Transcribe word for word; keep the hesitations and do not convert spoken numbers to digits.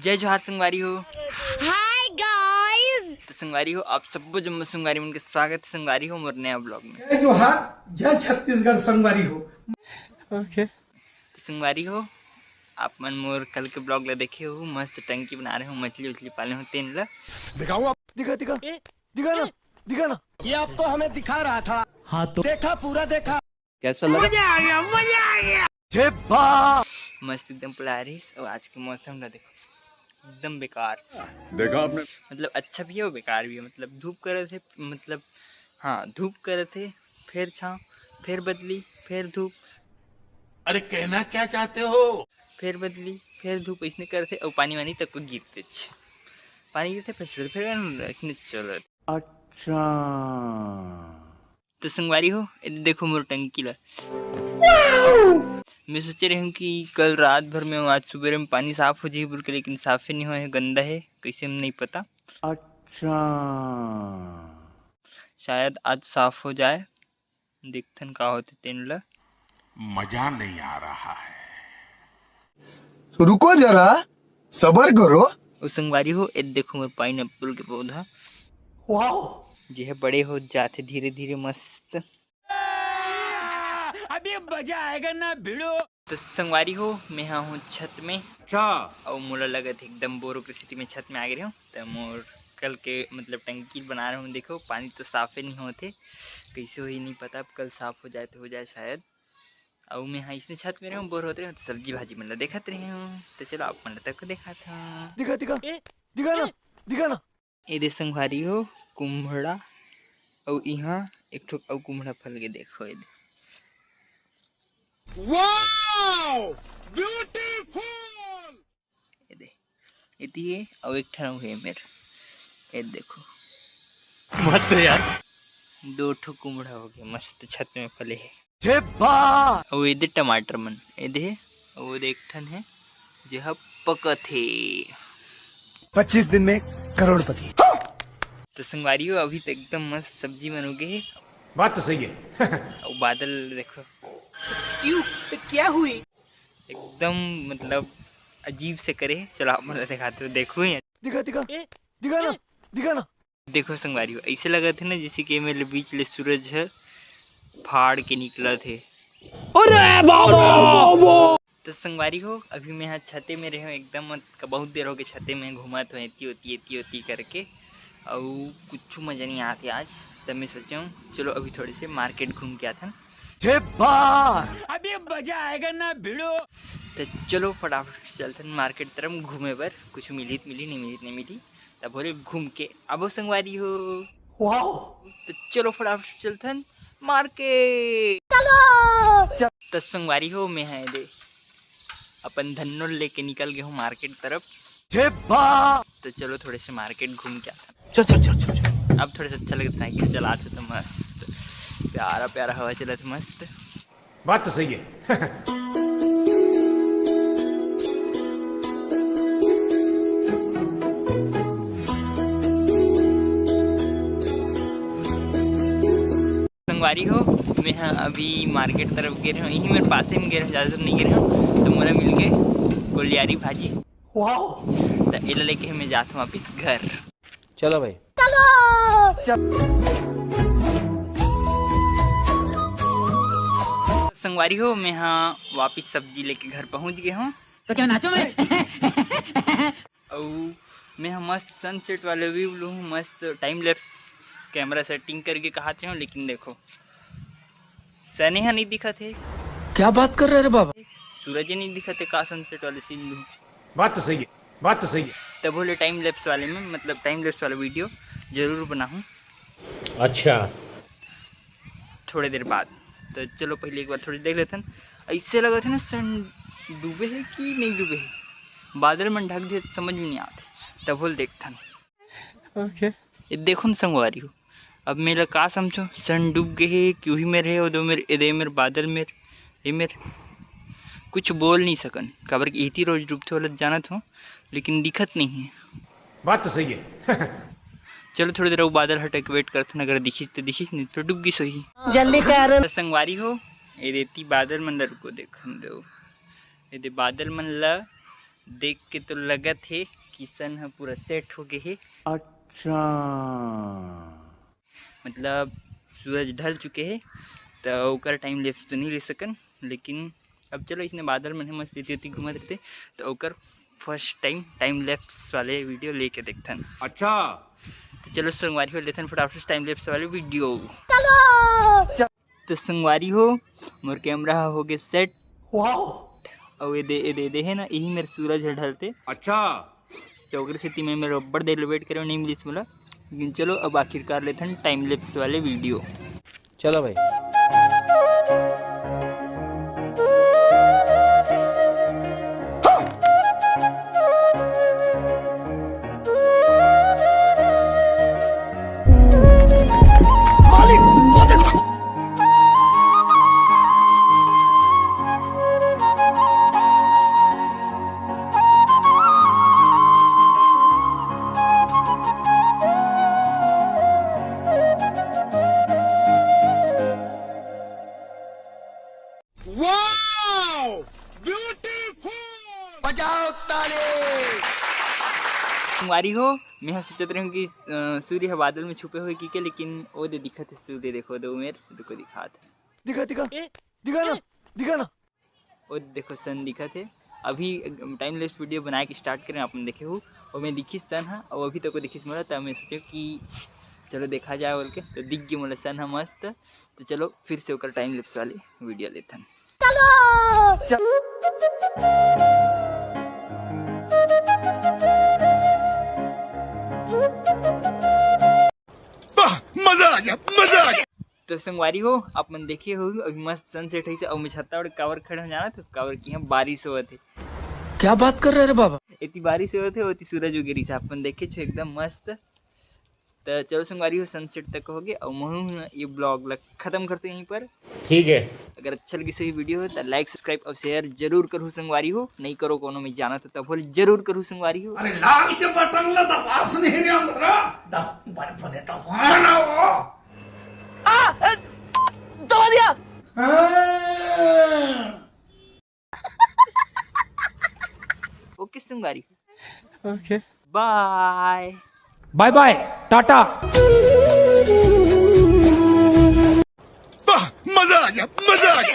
जय जोहार संगवारी हो। Hi guys. तो संगवारी हो, आप सब्बो जम्मो संगवारी मन के स्वागत है संगवारी हो मोर नया ब्लॉग में। जय जोहार, जय छत्तीसगढ़ संगवारी हो। तो संगवारी हो, आप मन मोर कल के ब्लॉग ला देखे हो, मस्त टंकी बना रहे हो, मछली उछली पाले हो तेन ला। दिखाओ आप। दिखा दिखा। दिखा ना। दिखा ना। ये आपको हमें दिखा रहा था। हाँ तो देखा, पूरा देखा। कैसा लगा? मजा आ गया, मजा आ गया। जे बा। मस्त एकदम पला रही। और आज के मौसम ला देखो, एकदम बेकार। देखा आपने। मतलब अच्छा भी है और बेकार भी है। मतलब धूप करत है, मतलब हाँ, धूप करत है, फिर छाँव, फिर बदली, फिर धूप, अरे कहना क्या चाहते हो? फिर बदली, फिर धूप, इसने करत है। और पानी वानी तक को गिरते छ। पानी गिरते फिर छोड़, फिर ऐसने चलत। अच्छा। तो संगवारी हो, ए देखो मोर टंकी ला। मैं सोचे रहे हूँ कि कल रात भर में, आज सुबह में पानी साफ हो जाही बोल के, लेकिन साफे नहीं होए है, गंदा है, कैसे हम नहीं पता। अच्छा। शायद आज साफ हो जाए, देखथन का होते तेन ला। मजा नहीं आ रहा है। तो रुको जरा, सबर करो। ओ संगवारी हो, ए देखो मोर पाइनएप्पल के पौधा। वाओ। जे है बड़े हो जाथे धीरे धीरे मस्त। अभी मजा आएगा ना भिड़ो। तो संगवारी हो, मैं हा हूँ छत में। अच्छा। और मोला लगत है एकदम बोरो के स्थिति में छत में आ गए हूँ। तो मोर कल के मतलब टंकी बना रहे हूँ। देखो पानी तो साफे नहीं होते, कैसे होही नहीं पता। अब कल साफ हो जाए तो हो जाए शायद। और मैं हा इसने छत में रहे हूँ, बोर होते रहे हूँ, तो सब्जी भाजी मन ला देखत रहे हूँ। तो चलो आप मन ला तक देखा था। दिखा दिखा। दिखा ना। दिखा ना। ए दे संगवारी हो, कुम्हड़ा, अउ इहाँ एक ठो अउ कुम्हड़ा फल के देखो, ए दे। Wow, beautiful. ए दे, एती हे, अउ एक ठन अउ हे मेर, ए देखो। मस्त है यार। दो ठो कुम्हड़ा हो गए, मस्त छत में फले हे। जे बा। अउ ए दे टमाटर मन, ए दे, अउ ए दे एक ठन हे, जे ह पकत हे। पच्चीस दिन में करोड़पति। तो संगवारी हो, अभी तो एकदम मस्त सब्जी मन उगे हे। बात तो सही है। अउ बादल देखो, क्यों? तो क्या हुई? एकदम मतलब अजीब से करे हे। चलो आप मन ला दिखाते हो, देखो ही। दिखा दिखा। दिखा ना। दिखा ना। देखो संगवारी हो, ऐसे लगत हे ना जैसे कि एमे ले बीच ले सूरज ह फाड़ के निकलत हे। अरे बाबा। तो संगवारी हो, अभी मैं हा छते में रहे हूँ एकदम, मत-, बहुत देर हो गए छते में घूमत हो, एती ओती, एती ओती करके, अउ कुछ मजा नहीं आते आज। तब मैं सोचे हूँ चलो अभी थोड़े से मार्केट घूम के आथन। जे बा। अभी मजा आएगा ना भिड़ो। तो चलो फटाफट चलथन मार्केट तरफ घूमे बर, कुछ मिली तो मिली, नहीं मिली तो नहीं मिली, तब बोले घूम के आबो संगवारी हो। वाओ। तो चलो फटाफट चलथन मार्केट। तो संगवारी हो, मैं हा ए दे अपन धन्नो लेके निकल गए हूँ मार्केट तरफ। जे बा। तो चलो थोड़े से मार्केट घूम के आथन। चल चल चल चल चल। अब थोड़ा सा अच्छा लगता, साइकिल चलाते तो मस्त, प्यारा प्यारा हवा चलत मस्त। बात तो सही है। संगवारी हो, मैं हा अभी मार्केट तरफ गे रहे हूँ, यही मेरे पासे में गे रहे हूँ, ज़्यादा दूर नहीं गे रहे हूँ। तो मोला मिल गए गोलियारी भाजी। वाओ। तो एला लेके मैं जात हूँ वापिस घर। चलो भाई। संगवारी हो, मैं हा वापिस सब्जी लेके घर पहुँच गए हूँ। तो क्या नाचो मैं? अउ मैं हा मस्त सनसेट वाले व्यू लूँ, मस्त टाइम लैप्स कैमरा सेटिंग करके कहाते हूँ, लेकिन देखो सने हा नहीं दिखत हे। क्या बात कर रहे रे बाबा? सूरज ही नहीं दिखत हे, का सनसेट वाले सीन लूँ। बात तो सही है। बात तो सही है। तब बोले टाइम लैप्स वाले में, मतलब टाइम लैप्स वाला वीडियो जरूर बनाऊँ अच्छा। थोड़े देर बाद। तो चलो पहले एक बार थोड़ी देख लेथन। ऐसे लगत हे ना सन डूबे हे कि नहीं डूबे हे, बादल मन ढक दे, समझ में नहीं आते। तब बोल देखथन। ओके। ये देखो न संगवारी हो, अब मेला का समझो, सन डूब गए हे कि उही मेर हे, ओ दो मेर, ए दे मेर बादल मेर, ए मेर। कुछ बोल नहीं सकन, काबर कि इही रोज डूबथे ओला जानत हो, लेकिन दिखत नहीं है। बात तो सही है। चलो थोड़ी देर अउ बादल हटे के वेट करथन, अगर दिखिस तो दिखिस, नहीं तो डूब गिस होही। जल्दी कर। तो संगवारी हो, ए देती बादल मन ला रुको, देखन दो, ए दे बादल मन ला देख के तो लगत हे कि सन ह पूरा सेट हो गे हे। अच्छा। मतलब सूरज ढल चुके हे, त ओकर टाइम लैप्स तो नहीं ले सकन, लेकिन अब चलो, इसने बादल मन ह मस्त एती ओती घूमत रहिथे, त ओकर फर्स्ट टाइम टाइम लैप्स वाले वीडियो लेके देखथन। अच्छा। तो चलो संगवारी हो, लेथन फटाफट टाइम लैप्स वाले वीडियो। तो संगवारी हो, मोर कैमरा ह हो गे सेट। वाओ। अउ ये दे, ये दे, दे हे ना, यही मेर सूरज ह ढलते। अच्छा। तो ओकरे सेती मैं मेर अब्बड़ देर ले वेट करे, नहीं मिलिस मोला। लेकिन चलो, अब आखिरकार लेथन टाइम लैप्स वाले वीडियो। चलो भाई। Wow, beautiful. बजाओ ताली। संगवारी हो, मैं ह सोचत रहे हूँ कि अ, सूर्य ह बादल में छुपे हुए की के, लेकिन वो दे दिखत हे सूर्य, देखो दो मेर, रुको दिखात हे। दिखा, दिखा, दिखा ना, दिखा ना। वो देखो सन दिखत हे। अभी टाइम लैप्स वीडियो बनाए के स्टार्ट करें, अपन देखे हो, और मैं दिखिस सन ह, और अभी तक वो दिखिस मोला, तब मैं सोचे कि चलो देखा जाए बोल के, तो दिख गई मोला सन ह मस्त। तो चलो फिर से ओकर टाइम लैप्स वाले वीडियो लेथन। वाह, मजा आ गया, मजा आ गया। तो संगवारी हो, आप मन देखे हो अभी मस्त सनसेट है, और मैं छत्ता ओढ़ कावर खड़े हो जाना, तो कावर की यहाँ बारिश होवत है। क्या बात कर रहे रे बाबा? इतनी बारिश होवत है, उतनी सूरज उगे रही, आप मन देखे छो एकदम मस्त। तो चलो संगवारी हो, सनसेट तक हो गए, और महू ये ब्लॉग ला खत्म करते यहीं पर। ठीक है। अगर अच्छा लगी सही वीडियो हो तो लाइक, सब्सक्राइब और शेयर जरूर करू संगवारी हो, नहीं करो कोनो में जाना तो तब होल जरूर करू संगवारी हो। अरे लाल के बटन ला दबास नहीं रे अंधरा, दब बने दबाना हो। दबा दिया। हाँ। ओके संगवारी हो, ओके। बाय। बाय बाय, टाटा। वाह, मजा आ गया, मजा आ गया।